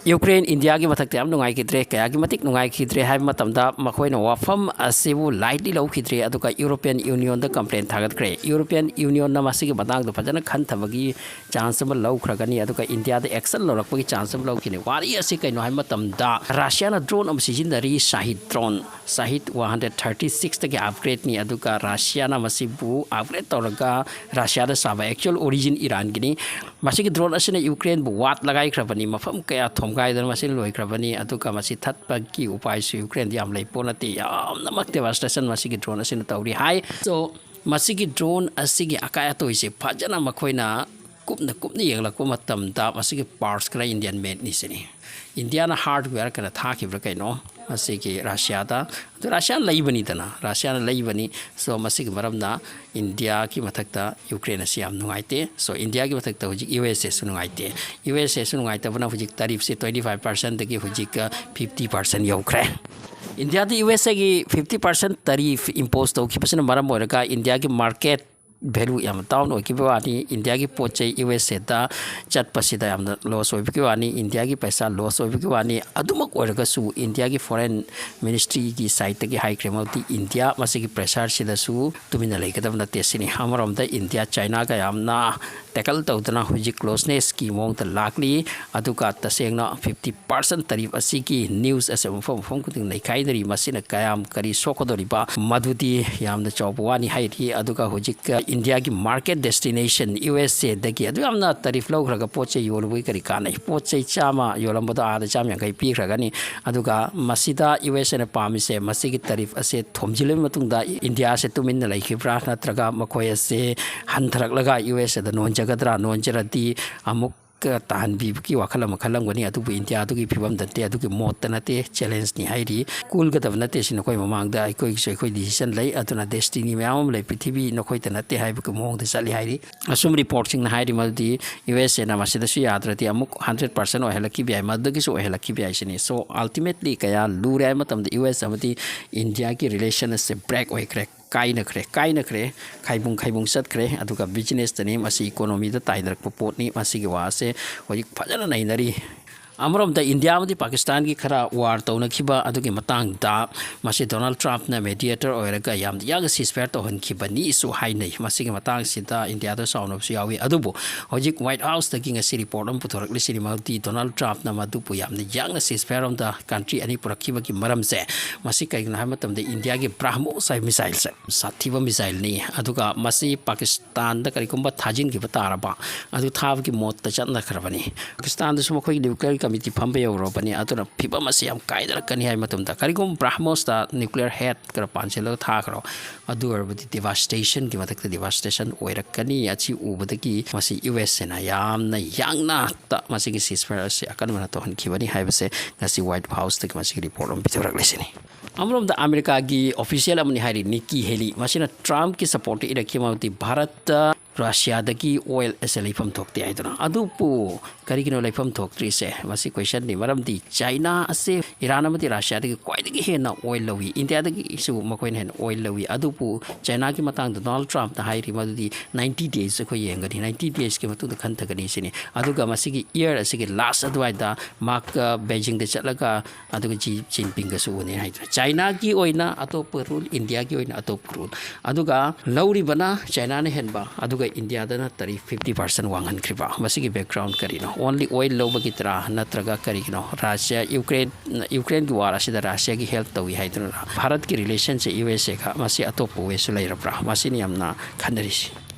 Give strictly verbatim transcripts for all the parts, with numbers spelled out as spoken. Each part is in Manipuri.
ꯌꯨꯀ꯭ꯔꯦꯟ ꯏꯟꯗꯤꯌꯥꯒꯤ ꯃꯊꯛꯇ ꯌꯥꯝ ꯅꯨꯡꯉꯥꯏꯈꯤꯗ꯭ꯔꯦ꯫ ꯀꯌꯥꯒꯤ ꯃꯇꯤꯛ ꯅꯨꯡꯉꯥꯏꯈꯤꯗ꯭ꯔꯦ ꯍꯥꯏꯕ ꯃꯇꯝꯗ, ꯃꯈꯣꯏꯅ ꯋꯥꯐꯝ ꯑꯁꯤꯕꯨ ꯂꯥꯏꯠꯂꯤ ꯂꯧꯈꯤꯗ꯭ꯔꯦ, ꯑꯗꯨꯒ ꯌꯨꯔꯣꯄꯤꯌꯟ ꯌꯨꯅꯤꯌꯟꯗ ꯀꯝꯄ꯭ꯂꯦꯟ ꯊꯥꯒꯠꯈ꯭ꯔꯦ꯫ ꯌꯨꯔꯣꯄꯤꯌꯟ ꯌꯨꯅꯤꯌꯟꯅ ꯃꯁꯤꯒꯤ ꯃꯇꯥꯡꯗ ꯐꯖꯅ ꯈꯟꯊꯕꯒꯤ ꯆꯥꯟꯁ ꯑꯃ ꯂꯧꯈ꯭ꯔꯒꯅꯤ, ꯑꯗꯨꯒ ꯏꯟꯗꯤꯌꯥꯗ ꯑꯦꯛꯁꯟ ꯂꯧꯔꯛꯄꯒꯤ ꯆꯥꯟꯁ ꯑꯃ ꯂꯧꯈꯤꯅꯤ꯫ ꯋꯥꯔꯤ ꯑꯁꯤ ꯀꯩꯅꯣ ꯍꯥꯏꯕ ꯃꯇꯝꯗ, ꯔꯁꯤꯌꯥꯅ ꯗ꯭ꯔꯣꯟ ꯑꯃ ꯁꯤꯖꯤꯟꯅꯔꯤ, Shahid drone, Shahid one hundred thirty ꯁꯤꯛꯁꯇꯒꯤ ꯑꯞꯒ꯭ꯔꯦꯗꯅꯤ, ꯑꯗꯨꯒ ꯔꯁꯤꯌꯥꯅ ꯃꯁꯤꯕꯨ ꯑꯞꯒ꯭ꯔꯦꯗ ꯇꯧꯔꯒ ꯔꯁꯤꯌꯥꯗ ꯁꯥꯕ, ꯑꯦꯛꯆꯨꯋꯦꯜ ꯑꯣꯔꯤꯖꯤꯟ ꯏꯔꯥꯟꯒꯤꯅꯤ꯫ ꯃꯁꯤꯒꯤ ꯗ꯭ꯔꯣꯟ ꯑꯁꯤꯅ ꯌꯨꯀ꯭ꯔꯦꯟꯕꯨ ꯋꯥꯠ ꯂꯒꯥꯏꯈ꯭ꯔꯕꯅꯤ, ꯃꯐꯝ ꯀꯌꯥ ꯊꯣꯝꯒꯥꯏꯗꯨꯅ ꯃꯁꯤꯅ ꯂꯣꯏꯈ꯭ꯔꯕꯅꯤ, ꯑꯗꯨꯒ ꯃꯁꯤ ꯊꯠꯄꯒꯤ ꯎꯄꯥꯏꯁꯨ ꯌꯨꯀ꯭ꯔꯦꯟꯗ ꯌꯥꯝ ꯂꯩ ꯄꯣꯠ ꯅꯠꯇꯦ꯫ ꯌꯥꯝꯅꯃꯛ ꯗꯦꯕꯥꯁꯇꯦꯁꯟ ꯃꯁꯤꯒꯤ ꯗ꯭ꯔꯣꯟ ꯑꯁꯤꯅ ꯇꯧꯔꯤ ꯍꯥꯏ꯫ ꯁꯣ, ꯃꯁꯤꯒꯤ ꯗ꯭ꯔꯣꯟ ꯑꯁꯤꯒꯤ ꯑꯀꯥꯏ ꯑꯇꯣꯏꯁꯦ ꯐꯖꯅ ꯃꯈꯣꯏꯅ ꯀꯨꯞꯅ ꯀꯨꯞꯅ ꯌꯦꯡꯂꯛꯄ ꯃꯇꯝꯗ, ꯃꯁꯤꯒꯤ ꯄꯥꯔꯠꯁ ꯈꯔ ꯏꯟꯗꯤꯌꯥꯟ ꯃꯦꯗꯅꯤ ꯁꯤꯅꯤ꯫ ꯏꯟꯗꯤꯌꯥꯅ ꯍꯥꯔꯗꯋꯦꯌꯔ ꯈꯔ ꯊꯥꯈꯤꯕ꯭ꯔꯥ ꯀꯩꯅꯣ ꯃꯁꯤꯒꯤ ꯔꯁꯤꯌꯥꯗ? ꯑꯗꯨ ꯔꯁꯤꯌꯥꯅ ꯂꯩꯕꯅꯤꯗꯅ, ꯔꯁꯤꯌꯥꯅ ꯂꯩꯕꯅꯤ꯫ ꯁꯣ, ꯃꯁꯤꯒꯤ ꯃꯔꯝꯅ ꯏꯟꯗꯤꯌꯥꯒꯤ ꯃꯊꯛꯇ ꯌꯨꯀ꯭ꯔꯦꯟ ꯑꯁꯤ ꯌꯥꯝ ꯅꯨꯡꯉꯥꯏꯇꯦ꯫ ꯁꯣ, ꯏꯟꯗꯤꯌꯥꯒꯤ ꯃꯊꯛꯇ ꯍꯧꯖꯤꯛ ꯌꯨ ꯑꯦꯁ ꯑꯦꯁꯨ ꯅꯨꯡꯉꯥꯏꯇꯦ꯫ ꯌꯨ ꯑꯦꯁ ꯑꯦꯁꯨ ꯅꯨꯡꯉꯥꯏꯇꯕꯅ ꯍꯧꯖꯤꯛ ꯇꯔꯤꯐꯁꯦ ꯇ꯭ꯋꯦꯟꯇꯤ ꯐꯥꯏꯚ ꯄꯥꯔꯁꯦꯟꯗꯒꯤ ꯍꯧꯖꯤꯛ ꯐꯤꯐꯇꯤ ꯄꯥꯔꯁꯦꯟ ꯌꯧꯈ꯭ꯔꯦ꯫ ꯏꯟꯗꯤꯌꯥꯗ ꯌꯨ ꯑꯦꯁ ꯑꯦꯒꯤ ꯐꯤꯐꯇꯤ ꯄꯥꯔꯁꯦꯟ ꯇꯔꯤꯐ ꯏꯝꯄꯣꯁ ꯇꯧꯈꯤꯕꯁꯤꯅ ꯃꯔꯝ ꯑꯣꯏꯔꯒ ꯏꯟꯗꯤꯌꯥꯒꯤ ꯃꯥꯔꯀꯦꯠ ꯚꯦꯂꯨ ꯌꯥꯝꯅ ꯗꯥꯎꯟ ꯑꯣꯏꯈꯤꯕ ꯋꯥꯅꯤ꯫ ꯏꯟꯗꯤꯌꯥꯒꯤ ꯄꯣꯠ ꯆꯩ ꯌꯨ ꯑꯦꯁ ꯑꯦꯗ ꯆꯠꯄꯁꯤꯗ ꯌꯥꯝꯅ ꯂꯣꯁ ꯑꯣꯏꯕꯒꯤ ꯋꯥꯅꯤ, ꯏꯟꯗꯤꯌꯥꯒꯤ ꯄꯩꯁꯥ ꯂꯣꯁ ꯑꯣꯏꯕꯒꯤ ꯋꯥꯅꯤ꯫ ꯑꯗꯨꯃꯛ ꯑꯣꯏꯔꯒꯁꯨ ꯏꯟꯗꯤꯌꯥꯒꯤ ꯐꯣꯔꯦꯟ ꯃꯤꯅꯤꯁꯇ꯭ꯔꯤꯒꯤ ꯁꯥꯏꯠꯇꯒꯤ ꯍꯥꯏꯈ꯭ꯔꯦ ꯃꯗꯨꯗꯤ ꯏꯟꯗꯤꯌꯥ ꯃꯁꯤꯒꯤ ꯄ꯭ꯔꯦꯁꯔꯁꯤꯗꯁꯨ ꯇꯨꯃꯤꯟꯅ ꯂꯩꯒꯗꯕ ꯅꯠꯇꯦ ꯁꯤꯅꯤ꯫ ꯑꯃꯔꯣꯝꯗ ꯏꯟꯗꯤꯌꯥ ꯆꯥꯏꯅꯥꯒ ꯌꯥꯝꯅ ꯇꯦꯀꯜ ꯇꯧꯗꯅ ꯍꯧꯖꯤꯛ ꯀ꯭ꯂꯣꯁꯅꯦꯁꯀꯤ ꯃꯑꯣꯡꯗ ꯂꯥꯛꯂꯤ꯫ ꯑꯗꯨꯒ ꯇꯁꯦꯡꯅ ꯐꯤꯐꯇꯤ ꯄꯥꯔꯁꯦꯟ ꯇꯔꯤꯐ ꯑꯁꯤꯒꯤ ꯅ꯭ꯌꯨꯁ ꯑꯁꯤ ꯃꯐꯝ ꯃꯐꯝ ꯈꯨꯗꯤꯡ ꯅꯩꯈꯥꯏꯅꯔꯤ꯫ ꯃꯁꯤꯅ ꯀꯌꯥꯝ ꯀꯔꯤ ꯁꯣꯛꯀꯗꯧꯔꯤꯕ, ꯃꯗꯨꯗꯤ ꯌꯥꯝꯅ ꯆꯥꯎꯕ ꯋꯥꯅꯤ ꯍꯥꯏꯔꯤ꯫ ꯑꯗꯨꯒ ꯍꯧꯖꯤꯛ ꯏꯟꯗꯤꯌꯥꯒꯤ ꯃꯥꯔꯀꯦꯠ ꯗꯦꯁꯇꯤꯅꯦꯁꯟ ꯌꯨ ꯑꯦꯁ ꯑꯦꯗꯒꯤ ꯑꯗꯨ ꯌꯥꯝꯅ ꯇꯔꯤꯐ ꯂꯧꯈ꯭ꯔꯒ ꯄꯣꯠ ꯆꯩ ꯌꯣꯜꯂꯨꯕꯒꯤ ꯀꯔꯤ ꯀꯥꯟꯅꯩ? ꯄꯣꯠ ꯆꯩ ꯆꯥꯝꯃ ꯌꯣꯜꯂꯝꯕꯗꯣ ꯑꯥꯗ ꯆꯥꯝꯃ ꯌꯥꯡꯈꯩ ꯄꯤꯈ꯭ꯔꯒꯅꯤ꯫ ꯑꯗꯨꯒ ꯃꯁꯤꯗ ꯌꯨ ꯑꯦꯁ ꯑꯦꯅ ꯄꯥꯝꯃꯤꯁꯦ ꯃꯁꯤꯒꯤ ꯇꯔꯤꯐ ꯑꯁꯦ ꯊꯣꯝꯖꯤꯜꯂꯕ ꯃꯇꯨꯡꯗ ꯏꯟꯗꯤꯌꯥꯁꯦ ꯇꯨꯃꯤꯟꯅ ꯂꯩꯈꯤꯕ꯭ꯔꯥ, ꯅꯠꯇ꯭ꯔꯒ ꯃꯈꯣꯏ ꯑꯁꯦ ꯍꯟꯊꯔꯛꯂꯒ ꯌꯨ ꯑꯦꯁ ꯑꯦꯗ ꯅꯣꯟꯖꯒꯗ꯭ꯔꯥ? ꯅꯣꯟꯖꯔꯗꯤ ꯑꯃꯨꯛ ꯇꯥꯍꯟꯕꯤꯕꯒꯤ ꯋꯥꯈꯜ ꯑꯃ ꯈꯜꯂꯝꯒꯅꯤ꯫ ꯑꯗꯨꯕꯨ ꯏꯟꯗꯤꯌꯥꯗꯨꯒꯤ ꯐꯤꯕꯝꯗ ꯅꯠꯇꯦ, ꯑꯗꯨꯒꯤ ꯃꯣꯠꯇ ꯅꯠꯇꯦ, ꯆꯦꯂꯦꯟꯖꯅꯤ ꯍꯥꯏꯔꯤ꯫ ꯀꯨꯜꯒꯗꯕ ꯅꯠꯇꯦ, ꯁꯤ ꯅꯈꯣꯏ ꯃꯃꯥꯡꯗ ꯑꯩꯈꯣꯏꯒꯤꯁꯨ ꯑꯩꯈꯣꯏ ꯗꯤꯁꯤꯖꯟ ꯂꯩ, ꯑꯗꯨꯅ ꯗꯦꯁꯇꯤꯅꯤ ꯃꯌꯥꯝ ꯑꯃ ꯂꯩ, ꯄ꯭ꯔꯤꯊꯤꯕꯤ ꯅꯈꯣꯏꯗ ꯅꯠꯇꯦ ꯍꯥꯏꯕꯒꯤ ꯃꯑꯣꯡꯗ ꯆꯠꯂꯤ ꯍꯥꯏꯔꯤ꯫ ꯑꯁꯨꯝ ꯔꯤꯄꯣꯔꯠꯁꯤꯡꯅ ꯍꯥꯏꯔꯤ ꯃꯗꯨꯗꯤ ꯌꯨ ꯑꯦꯁ ꯑꯦꯅ ꯃꯁꯤꯗꯁꯨ ꯌꯥꯗ꯭ꯔꯗꯤ ꯑꯃꯨꯛ ꯍꯟꯗ꯭ꯔꯦꯠ ꯄꯥꯔꯁꯦꯟ ꯑꯣꯏꯍꯜꯂꯛꯈꯤꯕ ꯌꯥꯏ, ꯃꯗꯨꯗꯒꯤꯁꯨ ꯑꯣꯏꯍꯜꯂꯛꯈꯤꯕ ꯌꯥꯏ ꯁꯤꯅꯤ꯫ ꯁꯣ, ꯑꯜꯇꯤꯃꯦꯠꯂꯤ ꯀꯌꯥ ꯂꯨꯔꯦ ꯍꯥꯏꯕ ꯃꯇꯝꯗ ꯌꯨ ꯑꯦꯁ ꯑꯃꯗꯤ ꯏꯟꯗꯤꯌꯥꯒꯤ ꯔꯤꯂꯦꯁꯟ ꯑꯁꯦ ꯕ꯭ꯔꯦꯛ ꯑꯣꯏꯈ꯭ꯔꯦ, ꯀꯥꯏꯅꯈ꯭ꯔꯦ, ꯀꯥꯏꯅꯈ꯭ꯔꯦ, ꯈꯥꯏꯕꯨꯡ ꯈꯥꯏꯕꯨꯡ ꯆꯠꯈ꯭ꯔꯦ꯫ ꯑꯗꯨꯒ ꯕꯤꯖꯤꯅꯦꯁꯇꯅꯤ, ꯃꯁꯤ ꯏꯀꯣꯅꯣꯃꯤꯗ ꯇꯥꯏꯅꯔꯛꯄ ꯄꯣꯠꯅꯤ꯫ ꯃꯁꯤꯒꯤ ꯋꯥꯁꯦ ꯍꯧꯖꯤꯛ ꯐꯖꯅ ꯅꯩꯅꯔꯤ꯫ ꯑꯃꯔꯣꯝꯗ ꯏꯟꯗꯤꯌꯥ ꯑꯃꯗꯤ ꯄꯥꯀꯤꯁꯇꯥꯟꯒꯤ ꯈꯔ ꯋꯥꯔ ꯇꯧꯅꯈꯤꯕ ꯑꯗꯨꯒꯤ ꯃꯇꯥꯡꯗ ꯃꯁꯤ ꯗꯣꯅꯥꯜꯗ ꯇ꯭ꯔꯝꯞꯅ ꯃꯦꯗꯤꯌꯦꯇꯔ ꯑꯣꯏꯔꯒ ꯌꯥꯝ ꯌꯥꯡꯅ ꯁꯤꯁꯐꯥꯌꯔ ꯇꯧꯍꯟꯈꯤꯕꯅꯤꯁꯨ ꯍꯥꯏꯅꯩ꯫ ꯃꯁꯤꯒꯤ ꯃꯇꯥꯡꯁꯤꯗ ꯏꯟꯗꯤꯌꯥꯗ ꯁꯥꯎꯅꯕꯁꯨ ꯌꯥꯎꯏ꯫ ꯑꯗꯨꯕꯨ ꯍꯧꯖꯤꯛ ꯋꯥꯏꯠ ꯍꯥꯎꯁꯇꯒꯤ ꯉꯁꯤ ꯔꯤꯄꯣꯔꯠ ꯑꯃ ꯄꯨꯊꯣꯔꯛꯂꯤꯁꯤꯅꯤ, ꯃꯗꯨꯗꯤ ꯗꯣꯅꯥꯜꯗ ꯇ꯭ꯔꯝꯞꯅ ꯃꯗꯨꯕꯨ ꯌꯥꯝꯅ ꯌꯥꯡꯅ ꯁꯤꯁꯐꯥꯌꯔ ꯑꯃꯗ ꯀꯟꯇ꯭ꯔꯤ ꯑꯅꯤ ꯄꯨꯔꯛꯈꯤꯕꯒꯤ ꯃꯔꯝꯁꯦ, ꯃꯁꯤ ꯀꯩꯒꯤꯅꯣ ꯍꯥꯏꯕ ꯃꯇꯝꯗ ꯏꯟꯗꯤꯌꯥꯒꯤ ꯕ꯭ꯔꯥꯍꯃꯣꯁ ꯍꯥꯏꯕ ꯃꯤꯁꯥꯏꯜꯁꯦ ꯁꯥꯊꯤꯕ ꯃꯤꯁꯥꯏꯜꯅꯤ꯫ ꯑꯗꯨꯒ ꯃꯁꯤ ꯄꯥꯀꯤꯁ ꯇꯥꯟꯗ ꯀꯔꯤꯒꯨꯝꯕ ꯊꯥꯖꯤꯟꯈꯤꯕ ꯇꯥꯔꯕ, ꯑꯗꯨ ꯊꯥꯕꯒꯤ ꯃꯣꯠꯇ ꯆꯠꯅꯈ꯭ꯔꯕꯅꯤ꯫ ꯄꯥꯀꯤꯁꯇꯥꯟꯗꯁꯨ ꯃꯈꯣꯏꯒꯤ ꯅ꯭ꯌꯨꯀ꯭ꯂꯤꯌꯔ ꯀꯃꯤꯇꯤ ꯐꯝꯕ ꯌꯧꯔꯕꯅꯤ꯫ ꯑꯗꯨꯅ ꯐꯤꯕꯝ ꯑꯁꯤ ꯌꯥꯝ ꯀꯥꯏꯅꯔꯛꯀꯅꯤ ꯍꯥꯏꯕ ꯃꯇꯝꯗ, ꯀꯔꯤꯒꯨꯝꯕ ꯕ꯭ꯔꯥꯍꯃꯣꯁꯇ ꯅ꯭ꯌꯨꯀ꯭ꯂꯤꯌꯔ ꯍꯦꯠ ꯈꯔ ꯄꯥꯟꯁꯤꯜꯂꯒ ꯊꯥꯈ꯭ꯔꯣ, ꯑꯗꯨ ꯑꯣꯏꯔꯕꯗꯤ ꯗꯤꯚꯥꯁꯇꯦꯁꯟꯒꯤ ꯃꯊꯛꯇ ꯗꯤꯚꯥꯁꯇꯦꯁꯟ ꯑꯣꯏꯔꯛꯀꯅꯤ꯫ ꯑꯁꯤ ꯎꯕꯗꯒꯤ ꯃꯁꯤ ꯌꯨ ꯑꯦꯁ ꯑꯦꯅ ꯌꯥꯝꯅ ꯌꯥꯡꯅ ꯃꯁꯤꯒꯤ ꯁꯤꯁꯐꯥꯌꯔ ꯑꯁꯤ ꯑꯀꯟꯕꯅ ꯇꯧꯍꯟꯈꯤꯕꯅꯤ ꯍꯥꯏꯕꯁꯦ ꯉꯁꯤ ꯋꯥꯏꯠ ꯍꯥꯎꯁꯇꯒꯤ ꯃꯁꯤꯒꯤ ꯔꯤꯄꯣꯔꯠ ꯑꯃ ꯄꯤꯊꯣꯔꯛꯂꯤꯁꯤꯅꯤ꯫ ꯑꯃꯔꯣꯝꯗ ꯑꯃꯦꯔꯤꯀꯥꯒꯤ ꯑꯣꯐꯤꯁꯤꯌꯦꯜ ꯑꯃꯅꯤ ꯍꯥꯏꯔꯤ ꯅꯤꯛꯀꯤ ꯍꯦꯂꯤ, ꯃꯁꯤꯅ ꯇ꯭ꯔꯝꯞꯀꯤ ꯁꯄꯣꯔꯠꯇ ꯏꯔꯛꯈꯤ, ꯃꯔꯝꯗꯤ ꯚꯥꯔꯠꯇ ꯔꯁꯤꯌꯥꯗꯒꯤ ꯑꯣꯏꯜ ꯑꯁꯦ ꯂꯩꯐꯝ ꯊꯣꯛꯇꯦ ꯍꯥꯏꯗꯨꯅ꯫ ꯑꯗꯨꯕꯨ ꯀꯔꯤꯒꯤꯅꯣ ꯂꯩꯐꯝ ꯊꯣꯛꯇ꯭ꯔꯤꯁꯦ? ꯃꯁꯤ ꯀꯣꯏꯁꯟꯅꯤ꯫ ꯃꯔꯝꯗꯤ ꯆꯥꯏꯅꯥ ꯑꯁꯦ ꯏꯔꯥꯟ ꯑꯃꯗꯤ ꯔꯁꯤꯌꯥꯗꯒꯤ ꯈ꯭ꯋꯥꯏꯗꯒꯤ ꯍꯦꯟꯅ ꯑꯣꯏꯜ ꯂꯧꯏ, ꯏꯟꯗꯤꯌꯥꯗꯒꯤꯁꯨ ꯃꯈꯣꯏꯅ ꯍꯦꯟꯅ ꯑꯣꯏꯜ ꯂꯧꯏ꯫ ꯑꯗꯨꯕꯨ ꯆꯥꯏꯅꯥꯒꯤ ꯃꯇꯥꯡꯗ ꯗꯣꯅꯥꯜꯗ ꯇ꯭ꯔꯝꯞꯅ ꯍꯥꯏꯔꯤ ꯃꯗꯨꯗꯤ ꯅꯥꯏꯟꯇꯤ ꯗꯦꯖ ꯑꯩꯈꯣꯏ ꯌꯦꯡꯒꯅꯤ, ꯅꯥꯏꯟꯇꯤ ꯗꯦꯖꯀꯤ ꯃꯇꯨꯡꯗ ꯈꯟꯊꯒꯅꯤ ꯁꯤꯅꯤ꯫ ꯑꯗꯨꯒ ꯃꯁꯤꯒꯤ ꯏꯌꯔ ꯑꯁꯤꯒꯤ ꯂꯥꯁ ꯑꯗꯨꯋꯥꯏꯗ ꯃꯍꯥꯛ ꯕꯩꯖꯤꯡꯗ ꯆꯠꯂꯒ ꯑꯗꯨꯒ ꯖꯤ ꯖꯤꯟꯄꯤꯡꯒꯁꯨ ꯎꯅꯤ ꯍꯥꯏꯗꯅ꯫ ꯆꯥꯏꯅꯥꯒꯤ ꯑꯣꯏꯅ ꯑꯇꯣꯞꯄ ꯔꯨꯜ, ꯏꯟꯗꯤꯌꯥꯒꯤ ꯑꯣꯏꯅ ꯑꯇꯣꯞꯄ ꯔꯨꯜ꯫ ꯑꯗꯨꯒ ꯂꯧꯔꯤꯕꯅ ꯆꯥꯏꯅꯥꯅ ꯍꯦꯟꯕ, ꯑꯗꯨꯒ ꯏꯟꯗꯤꯌꯥꯗꯅ ꯇꯔꯤꯐ ꯐꯤꯐꯇꯤ ꯄꯥꯔꯁꯦꯟ ꯋꯥꯡꯍꯟꯈ꯭ꯔꯤꯕ꯫ ꯃꯁꯤꯒꯤ ꯕꯦꯛꯒ꯭ꯔꯥꯎꯟ ꯀꯔꯤꯅꯣ? ꯑꯣꯟꯂꯤ ꯑꯣꯏꯜ ꯂꯧꯕꯒꯤꯗ꯭ꯔꯥ, ꯅꯠꯇ꯭ꯔꯒ ꯀꯔꯤꯒꯤꯅꯣ? ꯔꯁꯤꯌꯥ, ꯌꯨꯀ꯭ꯔꯦꯟ, ꯌꯨꯀ꯭ꯔꯦꯟꯒꯤ ꯋꯥꯔ ꯑꯁꯤꯗ ꯔꯁꯤꯌꯥꯒꯤ ꯍꯦꯜꯞ ꯇꯧꯏ ꯍꯥꯏꯗꯨꯅ ꯚꯥꯔꯠꯀꯤ ꯔꯤꯂꯦꯁꯟꯁꯦ ꯌꯨ ꯑꯦꯁ ꯑꯦꯒ ꯃꯁꯤ ꯑꯇꯣꯞꯄ ꯋꯦꯁꯨ ꯂꯩꯔꯕ꯭ꯔꯥ? ꯃꯁꯤꯅꯤ ꯌꯥꯝꯅ ꯈꯟꯅꯔꯤꯁꯤ꯫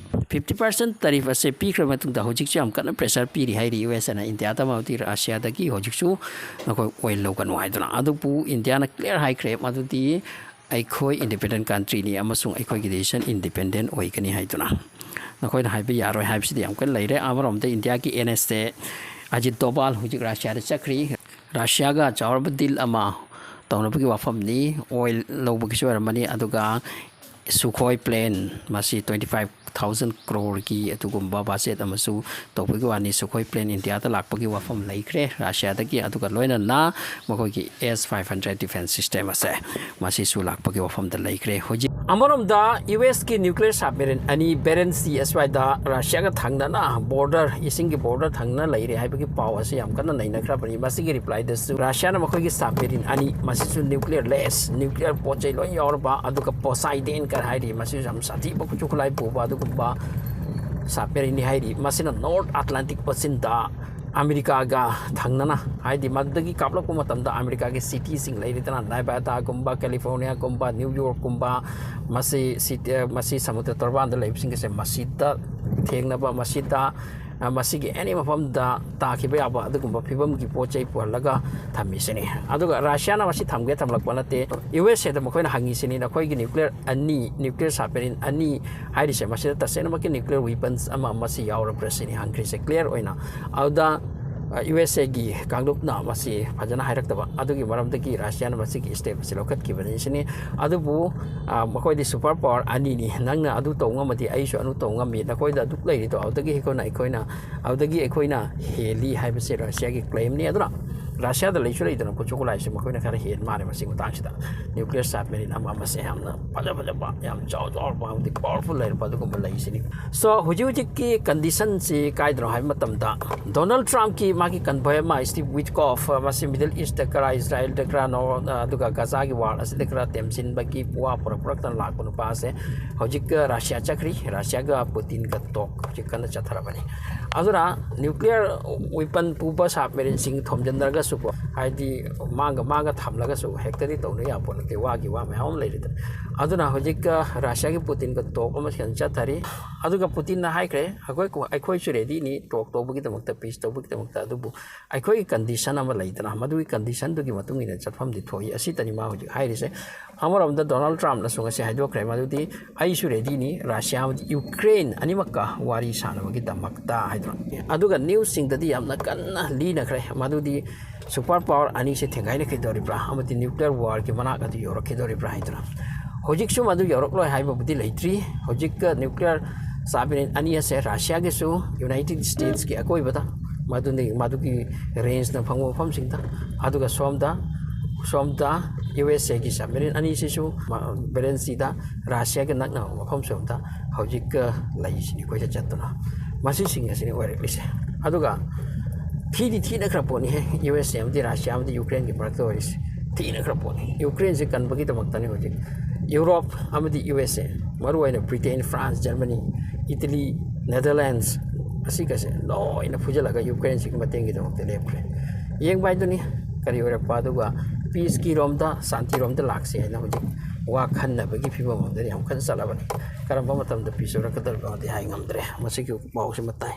ꯐꯤꯐꯇꯤ ꯄꯥꯔꯁꯦꯟ ꯇꯔꯤꯐ ꯑꯁꯦ ꯄꯤꯈ꯭ꯔꯕ ꯃꯇꯨꯡꯗ ꯍꯧꯖꯤꯛꯁꯨ ꯌꯥꯝ ꯀꯟꯅ ꯄ꯭ꯔꯦꯁꯔ ꯄꯤꯔꯤ ꯍꯥꯏꯔꯤ ꯌꯨ ꯑꯦꯁ ꯑꯦꯅ ꯏꯟꯗꯤꯌꯥꯗ, ꯃꯗꯨꯗꯤ ꯔꯁꯤꯌꯥꯗꯒꯤ ꯍꯧꯖꯤꯛꯁꯨ ꯅꯈꯣꯏ ꯑꯣꯏꯜ ꯂꯧꯒꯅꯨ ꯍꯥꯏꯗꯨꯅ꯫ ꯑꯗꯨꯕꯨ ꯏꯟꯗꯤꯌꯥꯅ ꯀ꯭ꯂꯤꯌꯥꯔ ꯍꯥꯏꯈ꯭ꯔꯦ ꯃꯗꯨꯗꯤ ꯑꯩꯈꯣꯏ ꯏꯟꯗꯤꯄꯦꯟꯗꯦꯟ ꯀꯟꯇ꯭ꯔꯤꯅꯤ ꯑꯃꯁꯨꯡ ꯑꯩꯈꯣꯏꯒꯤ ꯗꯤꯁꯤꯖꯟ ꯏꯟꯗꯤꯄꯦꯟꯗꯦꯟ ꯑꯣꯏꯒꯅꯤ ꯍꯥꯏꯗꯨꯅ꯫ ꯅꯈꯣꯏꯅ ꯍꯥꯏꯕ ꯌꯥꯔꯣꯏ ꯍꯥꯏꯕꯁꯤꯗꯤ ꯌꯥꯝ ꯀꯟꯅ ꯂꯩꯔꯦ꯫ ꯑꯃꯔꯣꯝꯗ ꯏꯟꯗꯤꯌꯥꯒꯤ ꯑꯦꯟ ꯑꯦꯁ ꯑꯦ ꯑꯖꯤꯠ ꯗꯣꯚꯥꯜ ꯍꯧꯖꯤꯛ ꯔꯁꯤꯌꯥꯗ ꯆꯠꯈ꯭ꯔꯤ꯫ ꯔꯁꯤꯌꯥꯒ ꯆꯥꯎꯔꯕ ꯗꯤꯜ ꯑꯃ ꯇꯧꯅꯕꯒꯤ ꯋꯥꯐꯝꯅꯤ꯫ ꯑꯣꯏꯜ ꯂꯧꯕꯒꯤꯁꯨ ꯑꯣꯏꯔꯝꯃꯅꯤ, ꯑꯗꯨꯒ ꯁꯨꯈꯣꯏ ꯄ꯭ꯂꯦꯟ, ꯃꯁꯤ ꯇ꯭ꯋꯦꯟꯇꯤ ꯐꯥꯏꯚ ꯊꯥꯎꯖꯟ ꯀ꯭ꯔꯣꯔꯒꯤ ꯑꯗꯨꯒꯨꯝꯕ ꯕꯖꯦꯠ ꯑꯃꯁꯨ ꯇꯧꯕꯒꯤ ꯋꯥꯅꯤ꯫ ꯁꯨꯈꯣꯏ ꯄ꯭ꯂꯦꯟ ꯏꯟꯗꯤꯌꯥꯗ ꯂꯥꯛꯄꯒꯤ ꯋꯥꯐꯝ ꯂꯩꯈ꯭ꯔꯦ ꯔꯁꯤꯌꯥꯗꯒꯤ, ꯑꯗꯨꯒ ꯂꯣꯏꯅꯅ ꯃꯈꯣꯏꯒꯤ ꯑꯦꯁ ꯐꯥꯏꯚ ꯍꯟꯗ꯭ꯔꯦꯠ ꯗꯤꯐꯦꯟꯁ ꯁꯤꯁꯇꯦꯝ ꯑꯁꯦ, ꯃꯁꯤꯁꯨ ꯂꯥꯛꯄꯒꯤ ꯋꯥꯐꯝꯗ ꯂꯩꯈ꯭ꯔꯦ꯫ ꯍꯧꯖꯤꯛ ꯑꯃꯔꯣꯝꯗ ꯌꯨ ꯑꯦꯁꯀꯤ nuclear submarine ꯑꯅꯤ ꯕꯦꯔꯦꯟ ꯁꯤ ꯑꯁ꯭ꯋꯥꯏꯗ ꯔꯁꯤꯌꯥꯒ ꯊꯪꯅꯅ border, ꯏꯁꯤꯡꯒꯤ border ꯊꯪꯅ ꯂꯩꯔꯦ ꯍꯥꯏꯕꯒꯤ ꯄꯥꯎ ꯑꯁꯤ ꯌꯥꯝ ꯀꯟꯅ ꯅꯩꯅꯈ꯭ꯔꯕꯅꯤ꯫ ꯃꯁꯤꯒꯤ replyꯗꯁꯨ ꯔꯁꯤꯌꯥꯅ ꯃꯈꯣꯏꯒꯤ submarine ꯑꯅꯤ, ꯃꯁꯤꯁꯨ nuclear less, nuclear ꯄꯣꯠ ꯆꯩ ꯂꯣꯏ ꯌꯥꯎꯔꯕ, ꯑꯗꯨꯒ Poseidon ꯀ ꯍꯥꯏꯔꯤ, ꯃꯁꯤꯁꯨ ꯌꯥꯝ ꯁꯥꯊꯤꯕ ꯈꯨꯠꯁꯨ ꯈꯨꯠꯂꯥꯏ ꯄꯨꯕ ꯑꯗꯨꯒꯨꯝꯕ submarineꯅꯤ ꯍꯥꯏꯔꯤ꯫ ꯃꯁꯤꯅ North Atlantic Oceanꯗ ꯑꯃꯦꯔꯤꯀꯥꯒ ꯊꯪꯅꯅ, ꯍꯥꯏꯗꯤ ꯃꯗꯨꯗꯒꯤ ꯀꯥꯞꯂꯛꯄ ꯃꯇꯝꯗ ꯑꯃꯦꯔꯤꯀꯥꯒꯤ cityꯁꯤꯡ ꯂꯩꯔꯤꯗꯅ, ꯅꯦꯕꯥꯗꯥꯒꯨꯝꯕ, ꯀꯦꯂꯤꯐꯣꯔꯅꯤꯌꯥꯒꯨꯝꯕ, ꯅ꯭ꯌꯨ ꯌꯣꯔꯛꯀꯨꯝꯕ, ꯃꯁꯤ city, ꯃꯁꯤ ꯁꯃꯨꯗ꯭ꯔ ꯇꯣꯔꯕꯥꯟꯗ ꯂꯩꯕꯁꯤꯡ ꯑꯁꯦ ꯃꯁꯤꯗ ꯊꯦꯡꯅꯕ, ꯃꯁꯤꯗ, ꯑ, ꯃꯁꯤꯒꯤ any ꯃꯐꯝꯗ ꯇꯥꯈꯤꯕ ꯌꯥꯕ ꯑꯗꯨꯒꯨꯝꯕ ꯐꯤꯕꯝꯒꯤ ꯄꯣꯠ ꯆꯩ ꯄꯨꯍꯜꯂꯒ ꯊꯝꯃꯤꯁꯤꯅꯤ꯫ ꯑꯗꯨꯒ ꯔꯁꯤꯌꯥꯅ ꯃꯁꯤ ꯊꯝꯒꯦ ꯊꯝꯂꯛꯄ ꯅꯠꯇꯦ, ꯌꯨ ꯑꯦꯁ ꯑꯦꯗ ꯃꯈꯣꯏꯅ ꯍꯪꯉꯤꯁꯤꯅꯤ, ꯅꯈꯣꯏꯒꯤ nuclear ꯑꯅꯤ, nuclear submarine ꯑꯅꯤ ꯍꯥꯏꯔꯤꯁꯦ, ꯃꯁꯤꯗ ꯇꯁꯦꯡꯅꯃꯛꯀꯤ nuclear weapons ꯑꯃ ꯃꯁꯤ ꯌꯥꯎꯔꯕ꯭ꯔꯥ ꯁꯤꯅꯤ ꯍꯪꯈ꯭ꯔꯤꯁꯦ clear ꯑꯣꯏꯅ꯫ ꯑꯗꯨꯗ, ꯑ, ꯌꯨ ꯑꯦꯁ ꯑꯦꯒꯤ ꯀꯥꯡꯂꯨꯞꯅ ꯃꯁꯤ ꯐꯖꯅ ꯍꯥꯏꯔꯛꯇꯕ, ꯑꯗꯨꯒꯤ ꯃꯔꯝꯗꯒꯤ ꯔꯁꯤꯌꯥꯅ ꯃꯁꯤꯒꯤ step ꯑꯁꯤ ꯂꯧꯈꯠꯈꯤꯕꯅꯤ ꯁꯤꯅꯤ꯫ ꯑꯗꯨꯕꯨ, ꯑ, ꯃꯈꯣꯏꯗꯤ super power ꯑꯅꯤꯅꯤ, ꯅꯪꯅ ꯑꯗꯨ ꯇꯧ ꯉꯝꯃꯗꯤ ꯑꯩꯁꯨ ꯑꯗꯨ ꯇꯧ ꯉꯝꯃꯤ, ꯅꯈꯣꯏꯗ ꯑꯗꯨꯛ ꯂꯩꯔꯤꯗꯣ ꯑꯗꯨꯗꯒꯤ ꯑꯩꯈꯣꯏꯅ, ꯑꯩꯈꯣꯏꯅ, ꯑꯗꯨꯗꯒꯤ ꯑꯩꯈꯣꯏꯅ ꯍꯦꯜꯂꯤ ꯍꯥꯏꯕꯁꯤ ꯔꯁꯤꯌꯥꯒꯤ claimꯅꯤ꯫ ꯑꯗꯨꯅ ꯔꯁꯤꯌꯥꯗ ꯂꯩꯁꯨ ꯂꯩꯇꯅ ꯈꯨꯠꯁꯨ ꯈꯨꯠꯂꯥꯏꯁꯤ ꯃꯈꯣꯏꯅ ꯈꯔ ꯍꯦꯟ ꯃꯥꯜꯂꯦ ꯃꯁꯤꯒꯤ ꯃꯇꯥꯡꯁꯤꯗ꯫ Nuclear submarine ꯑꯃ ꯑꯃꯁꯦ ꯌꯥꯝꯅ ꯐꯖ ꯐꯖꯕ, ꯌꯥꯝ ꯆꯥꯎ ꯆꯥꯎꯔꯕ, ꯍꯧꯖꯤꯛ powerful ꯂꯩꯔꯕ ꯑꯗꯨꯒꯨꯝꯕ ꯂꯩꯁꯤꯅꯤ꯫ So, ꯍꯧꯖꯤꯛ ꯍꯧꯖꯤꯛꯀꯤ conditionꯁꯤ ꯀꯥꯏꯗꯅꯣ ꯍꯥꯏꯕ ꯃꯇꯝꯗ, ꯗꯣꯅꯥꯜꯗ ꯇ꯭ꯔꯝꯞꯀꯤ ꯃꯥꯒꯤ convoy ꯑꯃ, Steve Witkoff, ꯃꯁꯤ Middle Eastꯇ ꯈꯔ, ꯏꯖꯔꯥꯏꯜꯗ ꯈꯔ, ꯅꯣꯔ-, ꯑꯗꯨꯒ ꯒꯖꯥꯒꯤ war ꯑꯁꯤꯗ ꯈꯔ ꯇꯦꯝꯁꯤꯟꯕꯒꯤ ꯋꯥ ꯄꯨꯔꯛꯄꯗ ꯂꯥꯛꯄ ꯅꯨꯄꯥꯁꯦ ꯍꯧꯖꯤꯛ ꯔꯁꯤꯌꯥ ꯆꯠꯈ꯭ꯔꯤ꯫ ꯔꯁꯤꯌꯥꯒ ꯄꯨꯇꯤꯟꯒ talk ꯍꯧꯖꯤꯛ ꯀꯟꯅ ꯆꯠꯊꯔꯕꯅꯤ꯫ ꯑꯗꯨꯅ nuclear weapon ꯄꯨꯕ submarineꯁꯤꯡ ꯊꯣꯝꯖꯤꯟꯅꯔꯒꯁꯨꯀꯣ, ꯍꯥꯏꯗꯤ ꯃꯥꯡꯒ ꯃꯥꯡꯒ ꯊꯝꯂꯒꯁꯨ ꯍꯦꯛꯇꯗꯤ ꯇꯧꯅ ꯌꯥꯄꯣꯠ ꯅꯠꯇꯦ, ꯋꯥꯒꯤ ꯋꯥ ꯃꯌꯥꯝ ꯑꯃ ꯂꯩꯔꯤꯗꯅ꯫ ꯑꯗꯨꯅ ꯍꯧꯖꯤꯛ ꯔꯁꯤꯌꯥꯒꯤ ꯄꯨꯇꯤꯟꯒ talk ꯑꯃ ꯁꯦꯡꯅ ꯆꯠꯊꯔꯤ꯫ ꯑꯗꯨꯒ ꯄꯨꯇꯤꯟꯅ ꯍꯥꯏꯈ꯭ꯔꯦ, "ꯑꯩꯈꯣꯏ, ꯑꯩꯈꯣꯏꯁꯨ readyꯅꯤ talk ꯇꯧꯕꯒꯤꯗꯃꯛꯇ, peace ꯇꯧꯕꯒꯤꯗꯃꯛꯇ, ꯑꯗꯨꯕꯨ ꯑꯩꯈꯣꯏꯒꯤ condition ꯑꯃ ꯂꯩꯗꯅ, ꯃꯗꯨꯒꯤ conditionꯗꯨꯒꯤ ꯃꯇꯨꯡ ꯏꯟꯅ ꯆꯠꯐꯝꯗꯤ ꯊꯣꯛꯏ", ꯑꯁꯤꯇꯅꯤ ꯃꯥ ꯍꯧꯖꯤꯛ ꯍꯥꯏꯔꯤꯁꯦ꯫ ꯑꯃꯔꯣꯝꯗ ꯗꯣꯅꯥꯜꯗ ꯇ꯭ꯔꯝꯞꯅꯁꯨ ꯉꯁꯤ ꯍꯥꯏꯗꯣꯛꯈ꯭ꯔꯦ, ꯃꯗꯨꯗꯤ "ꯑꯩꯁꯨ readyꯅꯤ ꯔꯁꯤꯌꯥ ꯑꯃꯗꯤ ꯌꯨꯀ꯭ꯔꯦꯟ ꯑꯅꯤꯃꯛꯀ ꯋꯥꯔꯤ ꯁꯥꯟꯅꯕꯒꯤꯗꯃꯛꯇ" ꯍꯥꯏꯗꯅ꯫ ꯑꯗꯨꯒ newsꯁꯤꯡꯗꯗꯤ ꯌꯥꯝꯅ ꯀꯟꯅ ꯂꯤꯅꯈ꯭ꯔꯦ, ꯃꯗꯨꯗꯤ super power ꯑꯅꯤꯁꯦ ꯊꯦꯡꯒꯥꯏꯅꯈꯤꯗꯧꯔꯤꯕ꯭ꯔꯥ ꯑꯃꯗꯤ nuclear warꯒꯤ ꯃꯅꯥꯛ ꯑꯗꯨ ꯌꯧꯔꯛꯈꯤꯗꯧꯔꯤꯕ꯭ꯔꯥ ꯍꯥꯏꯗꯅ꯫ ꯍꯧꯖꯤꯛꯁꯨ ꯃꯗꯨ ꯌꯧꯔꯛꯂꯣꯏ ꯍꯥꯏꯕꯕꯨꯗꯤ ꯂꯩꯇ꯭ꯔꯤ꯫ ꯍꯧꯖꯤꯛ nuclear submarine ꯑꯅꯤ ꯑꯁꯦ ꯔꯁꯤꯌꯥꯒꯤꯁꯨ ꯌꯨꯅꯥꯏꯇꯦꯗ ꯁ꯭ꯇꯦꯠꯁꯀꯤ ꯑꯀꯣꯏꯕꯗ, ꯃꯗꯨꯅꯤ, ꯃꯗꯨꯒꯤ rangeꯅ ꯐꯪꯕ ꯃꯐꯝꯁꯤꯡꯗ, ꯑꯗꯨꯒ ꯁꯣꯝꯗ ꯁꯣꯝꯗ ꯌꯨ ꯑꯦꯁ ꯑꯦꯒꯤ ꯁꯕꯃꯦꯔꯤꯟ ꯑꯅꯤꯁꯤꯁꯨ ꯕꯦꯂꯦꯟꯁ ꯁꯤꯗ ꯔꯁꯤꯌꯥꯒ ꯅꯛꯅꯕ ꯃꯐꯝ ꯁꯣꯝꯗ ꯍꯧꯖꯤꯛ ꯂꯩꯁꯤꯅꯤ, ꯀꯣꯏꯆꯠ ꯆꯠꯇꯨꯅ꯫ ꯃꯁꯤꯁꯤꯡ ꯑꯁꯤꯅꯤ ꯑꯣꯏꯔꯛꯂꯤꯁꯦ꯫ ꯑꯗꯨꯒ ꯊꯤꯗꯤ ꯊꯤꯅꯈ꯭ꯔ ꯄꯣꯠꯅꯤꯍꯦ, ꯌꯨ ꯑꯦꯁ ꯑꯦ ꯑꯃꯗꯤ ꯔꯁꯤꯌꯥ ꯑꯃꯗꯤ ꯌꯨꯀ꯭ꯔꯦꯟꯒꯤ ꯃꯔꯛꯇ ꯑꯣꯏꯔꯤꯁꯦ꯫ ꯊꯤꯅꯈ꯭ꯔ ꯄꯣꯠꯅꯤ꯫ ꯌꯨꯀ꯭ꯔꯦꯟꯁꯤ ꯀꯟꯕꯒꯤꯗꯃꯛꯇꯅꯤ ꯍꯧꯖꯤꯛ ꯌꯨꯔꯣꯞ ꯑꯃꯗꯤ ꯌꯨ ꯑꯦꯁ ꯑꯦ, ꯃꯔꯨꯑꯣꯏꯅ Britain, France, Germany, Italy, Netherlands, ꯑꯁꯤꯒꯁꯦ ꯂꯣꯏꯅ ꯐꯨꯖꯜꯂꯒ ꯌꯨꯀ꯭ꯔꯦꯟꯁꯤꯒꯤ ꯃꯇꯦꯡꯒꯤꯗꯃꯛꯇ ꯂꯦꯞꯈ꯭ꯔꯦ꯫ ꯌꯦꯡꯕ ꯍꯥꯏꯗꯨꯅꯤ ꯀꯔꯤ ꯑꯣꯏꯔꯛꯄ꯫ ꯑꯗꯨꯒ ꯄꯤꯁꯀꯤ ꯔꯣꯝꯗ, ꯁꯥꯟꯇꯤꯔꯣꯝꯗ ꯂꯥꯛꯁꯤ ꯍꯥꯏꯅ ꯍꯧꯖꯤꯛ ꯋꯥ ꯈꯟꯅꯕꯒꯤ ꯐꯤꯕꯝ ꯑꯃꯗ ꯌꯥꯝ ꯀꯟꯅ ꯆꯠꯂꯕꯅꯤ꯫ ꯀꯔꯝꯕ ꯃꯇꯝꯗ ꯄꯤꯁ ꯑꯣꯏꯔꯛꯀꯗꯧꯔꯤꯕꯅꯣꯗꯤ ꯍꯥꯏ ꯉꯝꯗ꯭ꯔꯦ꯫ ꯃꯁꯤꯒꯤ ꯄꯥꯎꯁꯤ ꯃꯇꯥꯏ꯫